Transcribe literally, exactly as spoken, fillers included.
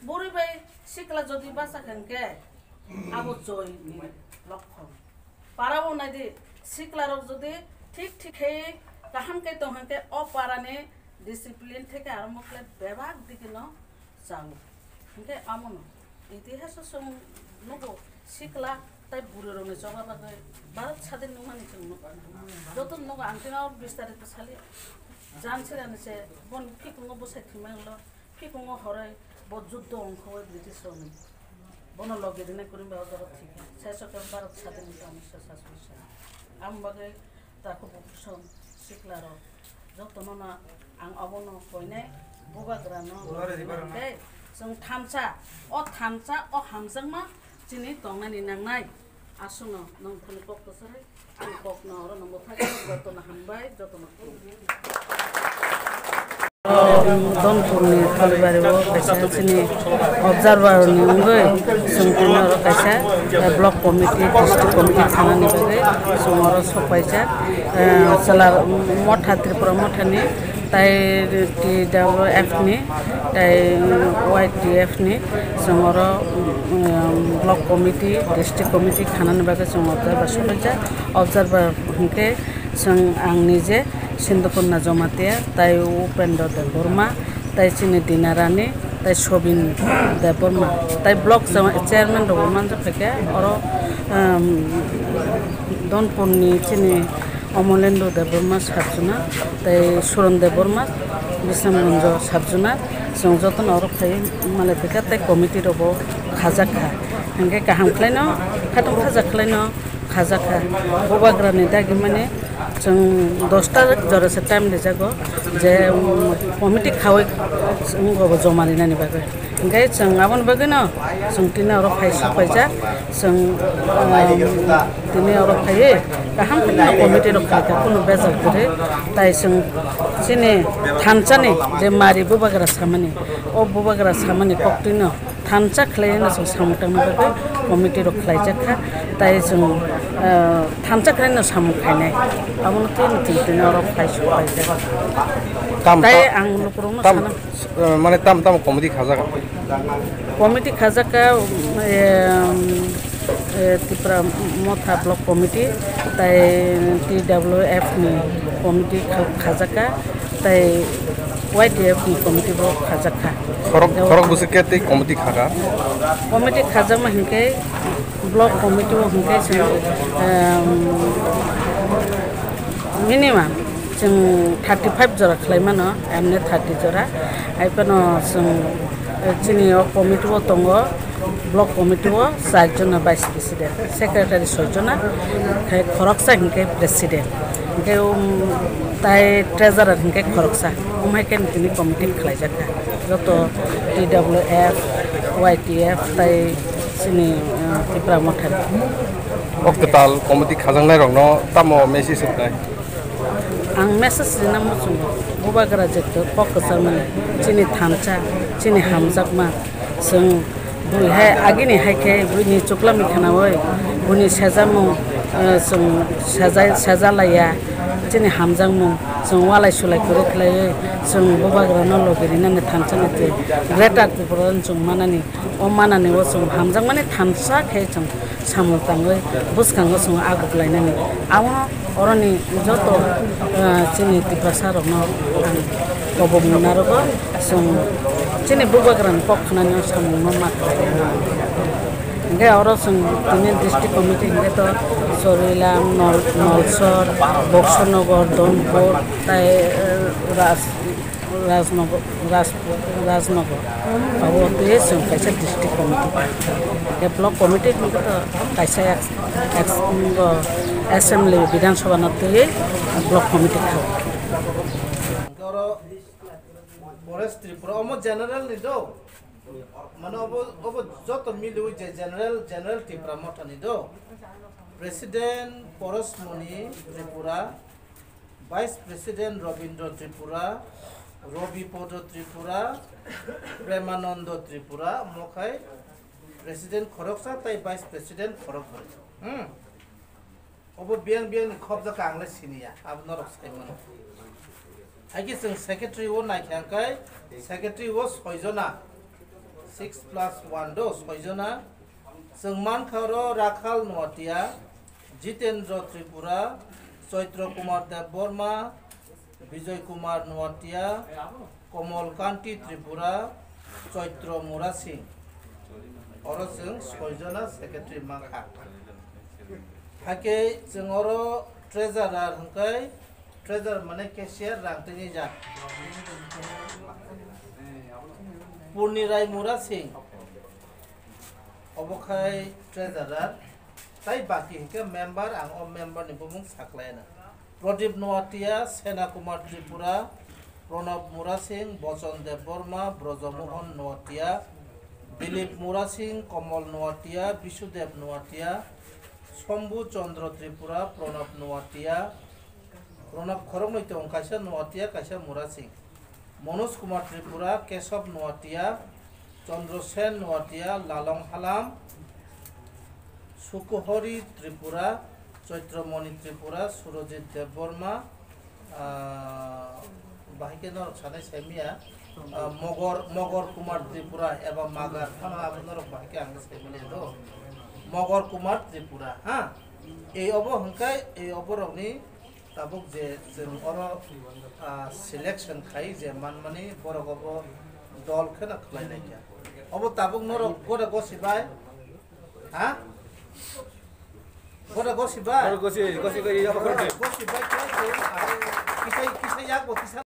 Bwrwi bai sikla jodi bachakha hwnkhe abo joy ni lokhon. Para o naidi sikla rok jodi thik thik khe kaham khe tong hwnkhe o para ni discipline theke arombo khlai bebak digi no chao. Hwnkhe amo no itihas o chwng nugo sikla tai bwrwi rok ni choba bagwi Bharat sadin nungmani chwng nugo. Joto nugo ang tino bistarito sali jan sirani se bon phikungo bwsai thwimai ulo. Phikungo horoi bo juddo ongkhorwi British rokni. Bono logi rina kwrwngba o jaga thika. Saiso khe Bharat sadin ni tamo se saswi sa. Ang bagwi takhuk bukusom sikla rok jotono no ang obono koinai bubagra no logi rina khe chwng thansa, o thansa, o hamjakma chini tongnani nangnai. Aswkno nwng thani kok kwchwrwi, ani kokno oro nwng bwthagwi jotono hambai, jotono khulumbai. Donpurni Thalibari o kaisa chini observer ni wngwi chwng tini oro kaisa, eh, block committee, district committee khanani bagwi chwng oro sok paijak. Eh, chwla motha, Tripura mothani tai T W F ni, tai Y T F ni, chwng oro, um, block committee, district committee khanani bagwi chwng observer sobaijak. Observer hwnkhe chwng ang nije Sindhukurna Jamatia, tai Upendra Debbarma, tai chini Dinarani, tai Sobin Debbarma, tai block chairman rokbo manjak phaikha oro, um, Donpurni chini Omolendra Debbarma sabjuna, tei Suron Debbarma, Bisramganjo sabjuna, chwng jotono oro phaiwi malai phaikha tei committee rokbo khajak kha. Hwnkhe kaham khlaino, khatung khajak khlaino khajak kha. Bubagrani dagimani chwng dosta jora se time rijago je, um, committee khawi wngbo joma rinani bagwi. Hwnkhe chwng aboni bagwino chwng tini oro phai sok paijak, chwng, um, tini oro phaiwi kaham khe no committee rok khaikha, kunu bejak kwrwi. Tai chwng chini thansani je mari bubagra samani, o bubagra samani koktwino thansa khlaiwi no chwng samung tangna bagwi committee rok khlaijak kha. Tai chwng, uh, thansa khlaiwi no samung khainai, abono tini chwng tini oro phai sok paijak. Tam, tai ta-, ang lukurokno tam, sana. Eh, mane tam tam committee khajak? Committee khajak kha, em, eh, Tipra Motha Block Committee, tai T W F ni committee kha-, khajak kha, tai Y T F ni committee bo khajak kha. Khorok, khorok bwswk khe tei committee khaka? Committee khajakma hinkhe block committee o hinkhe chwng, em, minimum chwng thirty five jora khlai mano, emne thirty jora. Hai phano chwng, eh, chini o committee o tongo, block committee o char jona vice president, secretary soi jona, khai khoroksa hinkhe president. Hinkhe, um, tai treasurer hinkhe khoroksa. Um, hai khe tini committee khlaijak kha. Joto T W F, Y T F tai chini, uh, Tipra Motha ni. O kwtal committee khajaknai rokno tamo message rwnai? Ang message rina muchungo, bubagra je kok kwchangmani, chini thansa, chini hamjakma, chwng bui hai agini hai khe buini chuklamwi khwnaui, buini sejamung, eh, chwng seja-, sejalaiya, chini hamjakmung chwng walai sulai kwrwi khlaiwi, chwng bubagrano logi rinani thansani twi Greater Tripura chwng manani, o manani o chwng hamjakmani thansa khe chwng samung tangwi bwskango chwng aguklainani. Abono oroni joto, ah, chini Tiprasa rokno ang kobok nung narogo, chwng chini bubagrani kok khnani o samungno ma khlai. Hinkhe oro chwng tini district committee hinkhe to Chorilam, Nol-, Nolsor, Boksonogor, Donpur, tai, eh, Ras-, Rajnagar, Raj-, Rajnagar. Abo twi chwng kaisa district committee. Khe block committee hwnkhe to kaisa ex-, ex-, assembly, Bidhan Sabha no twi block committee kha. Oro Forest Tripura, omo general ni do? Mane obo, obo joto miliwi je general, general Tipra Motha ni do? President Porosmoni Tripura, Vice President Robindra Tripura, Robi Podo Tripura, Premanando Tripura, mokhai President khoroksa tai Vice President khorokbrwi. Hmm. Obo biyang biyang ni khobjak ang le siniya, abo norok sai mano. Haikhe chwng secretary o naikha hwnkhe, secretary o soi jona, Six plus one do, soijona. Chwng mankha oro Rakhal Noatia, Jitendra Tripura, Chaitra Kumar Debbarma, Bijoy Kumar Noatia, Komol Kanti Tripura, Chaitra Murasing. Oro chwng soijona secretary mankha. Hakhe chwng oro treasurer hwnkhe, treasurer mane cashier, rang tini jak. Purni Rai Murasing, obo khai treasurer. Tai baki hwnkhe member, ang o member ni bumung saklaina. Pradip Noatia, Sena Kumar Tripura, Pranab Murasing, Bochon Debbarma, Brojomohon Noatia, Dilip Murasing, Komol Noatia, Bisudev Noatia, Sombu Chandra Tripura, Pranab Noatia, Pranab khoroknwi tongo, kaisa Noatia, kaisa Murasing, Manoj Kumar Tripura, Kesab Noatia, Chandra Sen Noatia, Lalong Halam, Sukuhori Tripura, Chaitramoni Tripura, Surojit Debbarma, ah, bahai khe norok sanai saimanya, ah, Mogor, Mogor Kumar Tripura eba Magar, phano abo norok bahai khe ang saimanya do. Mogor Kumar Tripura, ha? Ei obo hwnkhe, ei oborokni tabuk je chwng oro, ah, selection khai je manmani borok obo dol kheno khlai lai kha. Obo tabuk norok gora gosi bai? Ha? Gora gosi bai? Gora gosi, gosi bai, ya, gora gosi bai khe chwng aro kisai, kisai yak bo kisa